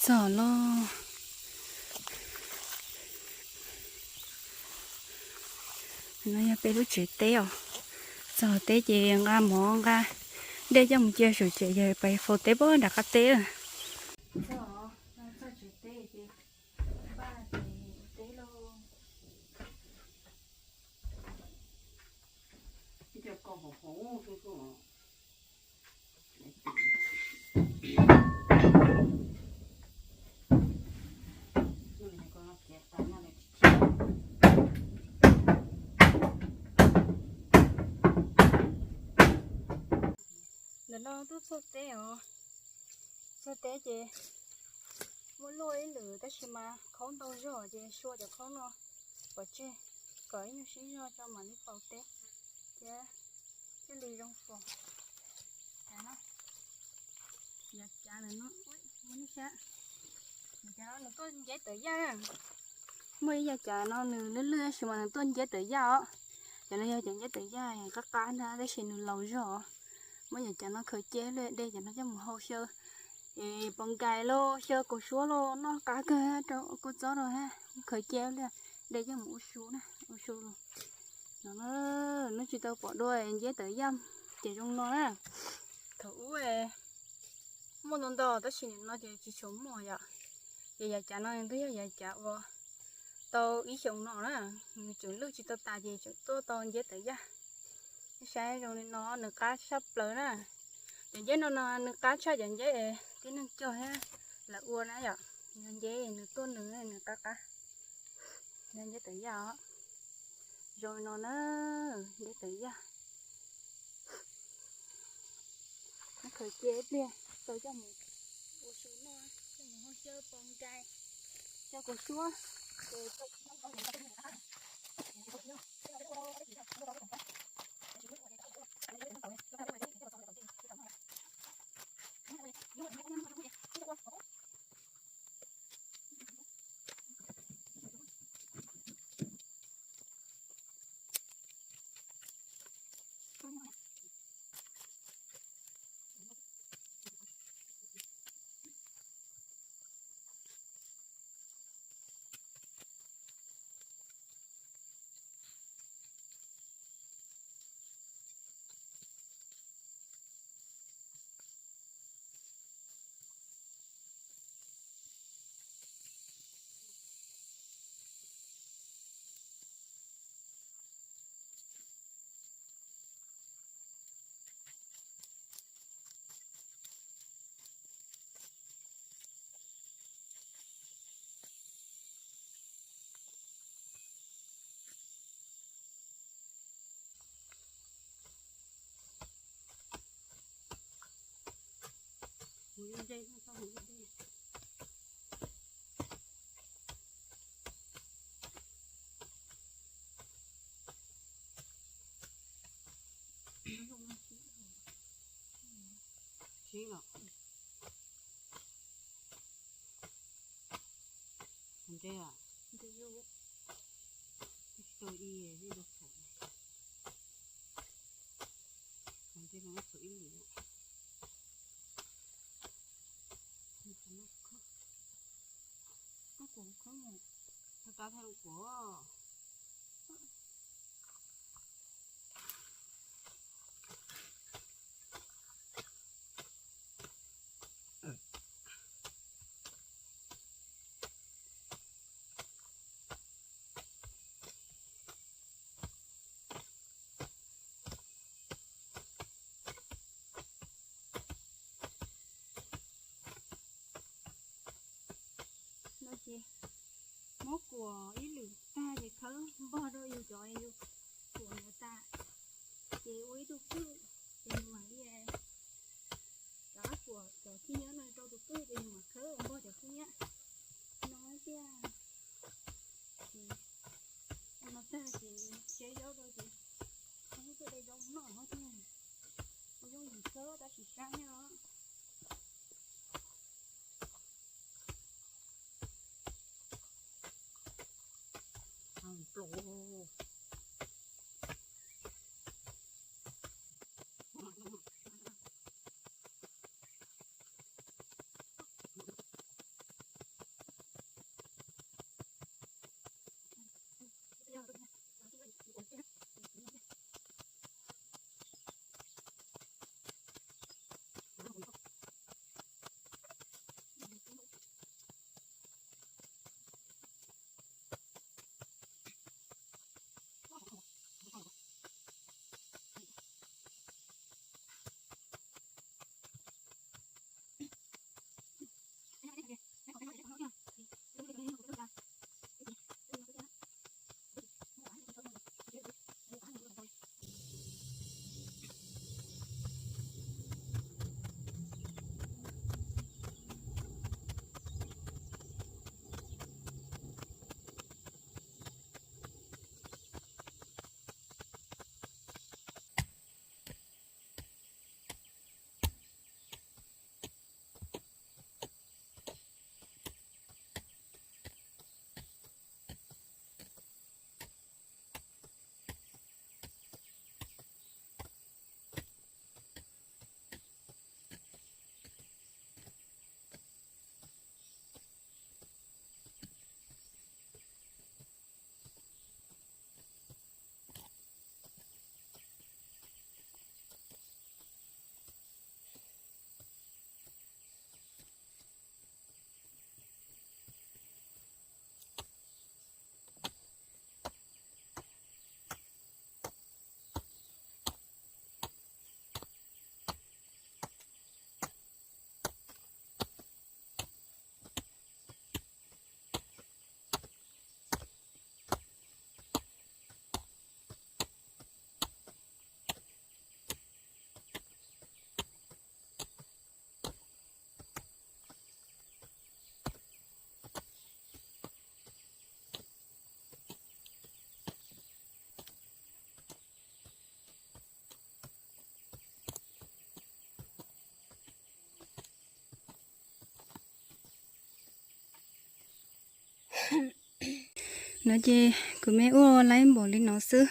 Txog los, no yog peb lub tsev teb os. Txog teb ces nqa mov nqa dej coj mus cia saum tsev, yog pais faus teb puag nram qab teb lawm. Txog, txog tsev teb ces npaj ces ua teb lauj. Ntawm no twb txog teb os. Txog teb ces muaj luaj ib lwm tab sis mas khaub ntau zog ces sua cov khaub no pov tseg kom ib nyuag sib zog tso mam li faus teb thiab thiaj li zoo faus. Yav cav ntawm no, yav cav no nws tuaj nceb tawv yaj. Muaj ib yav cav no nws lwj lwj tab sis mas nws tuaj nceb tawv yaj os. Cov no yog cov nceb tawv yaj qab qab na tab sis nws laus zog os. Muab yav cav no khaws cia li dej cov no coj mus hau xyaw es pos nkais los xyaw kaus suab los noj qab kawg rau kua txob rau ha. Khaws cia li dej coj mus ua su na, ua su los. No, nws tsis tau pom dua nceb tawv yaj ces zoo no na. Thaum ub muaj ntau ntau tab sis nim no ces tsis tshua muaj yom. Ces yav cav no nws twb yog yav cav uas tau ib xyoos no na, nws tseem lwj tsis tau tas ces tseem tuaj tau nceb tawv yaj. Saib zoo li no nws qab tshaj plaws na. Cov nceb no no nws qab tshaj cov nceb tib neeg cog thiab lawv ua na yom. Yog nceb nws tuaj nws nws qab qab. Yog nceb tawv yaj os. Zoo li no na, nceb tawv yaj. Khaws cia ib pliag tau coj mus ua su noj, coj mus hau xyaw pos nkais, xyaw kaus suab. Sib los. Ntse a? Ntse, tsis tau ib, ib lub thaum. Ntse no thaum ib lwm. Kuv khawb mus, tau tab thaj lus kuv. No ces muab kuam ib lwm tag ces khawb npog rau yus cov yus kuam ntawd tas, ces ua ib tug kwj, ces yus mam li rov qab kuam cov khib nyiab no rau tus kwj ces yus mam khawb npog cov khib nyiab no thiab. Ces ua no tag ces tseb zaub rau ces muab tuaj de zaub noj thiab. Ua yooj yim khawb tab sis sab thiab os. Nplua. No ces kuv me ua laib npaum li no xwb,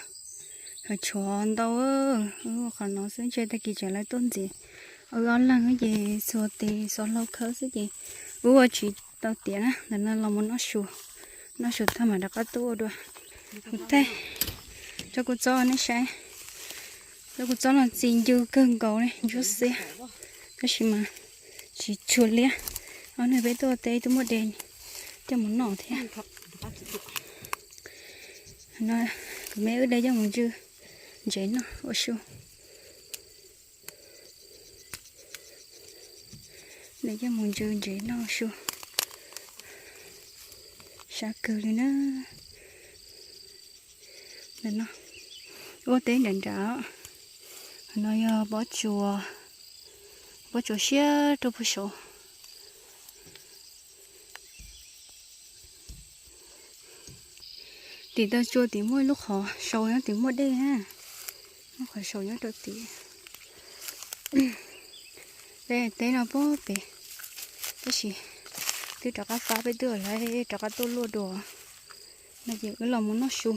hos tshuav ntau, ua qhov no xwb ntshe tag kis tseem laib tuaj ntxiv. Wb ob leeg ces xuas tes xuas hlau khawb xwb ces wb ua tsis tau tiav na, ntawm no los mus noj su, noj su tag mam rov qab tuaj ua dua. Kuv thaij tsob kua txob nej saib, tsob kua txob no txi ncw kawg nkaus li, ntsuab xiab, tab sis mas tsis tshua liab. Ob hnub peb tuaj teb twb muaj de coj mus noj thiab. No kuv me wb de coj mus ntsev noj ua su. De coj mus ntsev noj ua su, sab kawg li na. Ntawm no ua teb nram nrad, no yog pob tsuas, pob tsuas siab rau puag saud. Tim taw tsua tim muaj ib lub qhov saud nyob tim muaj dej na, lub qhov saud nyob rau tim. Peb teb no puag pem, tab sis twb rov qab fab peb twb lawv rov qab tuaj luaj dua. No ces wb los mus noj su,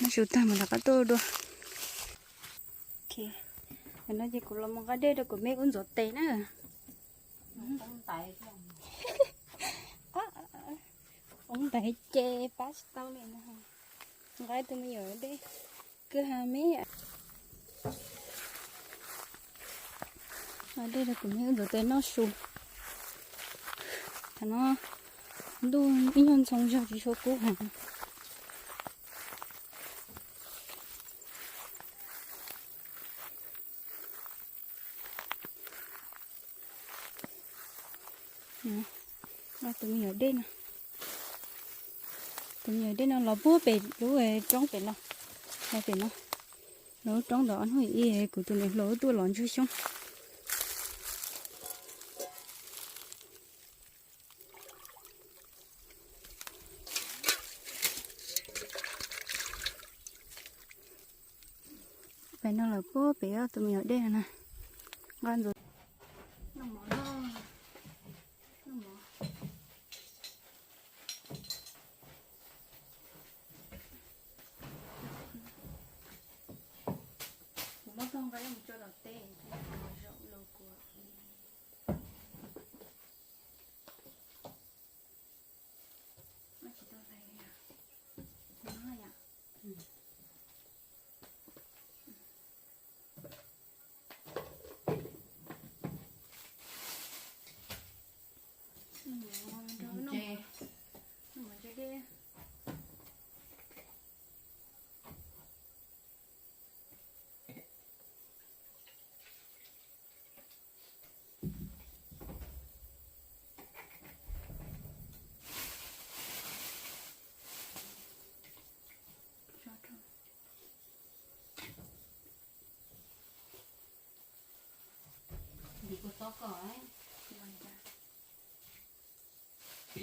noj su tag mas rov qab tuaj dua. No ces kuv los mus nqa dej rau kuv me wb ntxuav tes na. Poob ntais ces pab tsis tau li no. Nqa tus me nyuam dej kwj ha me. Nqa dej rau kuv me wb ntxuav tes noj su. Thaum no ntuj ib nyuag ntxhoo zog tsis tshua kub heev. Tus me nyuam dej no, tus me nyuam dej no los puag pem lub roob pem no, los pem no, los lub roob ntawd ob hnub ib kuv tus niam hluas wb tuaj los ntsuag xyoob. Pem no lawm puag pem tus me nyuam dej no na, nqa ntxuav. Kuv muab tog nqa mus tso tom teb, zaum los kuv tsis tau hlais li.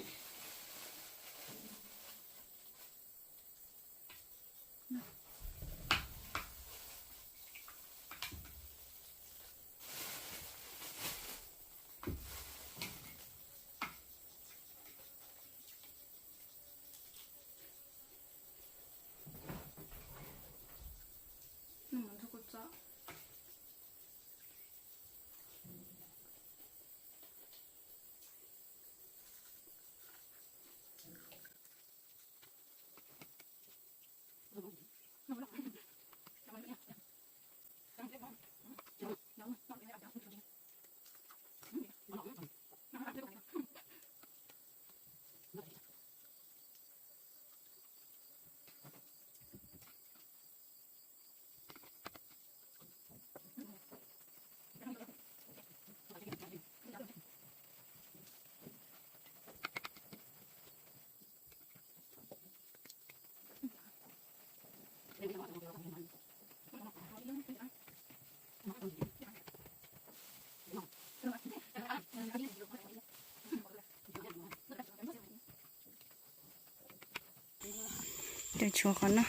Cov tshuav qhov no,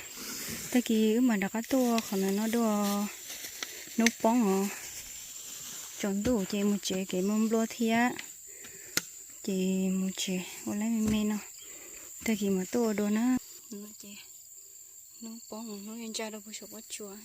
tag kis wb mam rov qab tuaj qhov ntawm no dua, hnub poob os, tsaus ntuj ces mus tsev kev muaj nplua thiab, ces mus tsev ua laib me me no, Tag kis mam tuaj ua dua na. Ces hnub poob hnub yuav ntsa rau puag saum pob tsuas.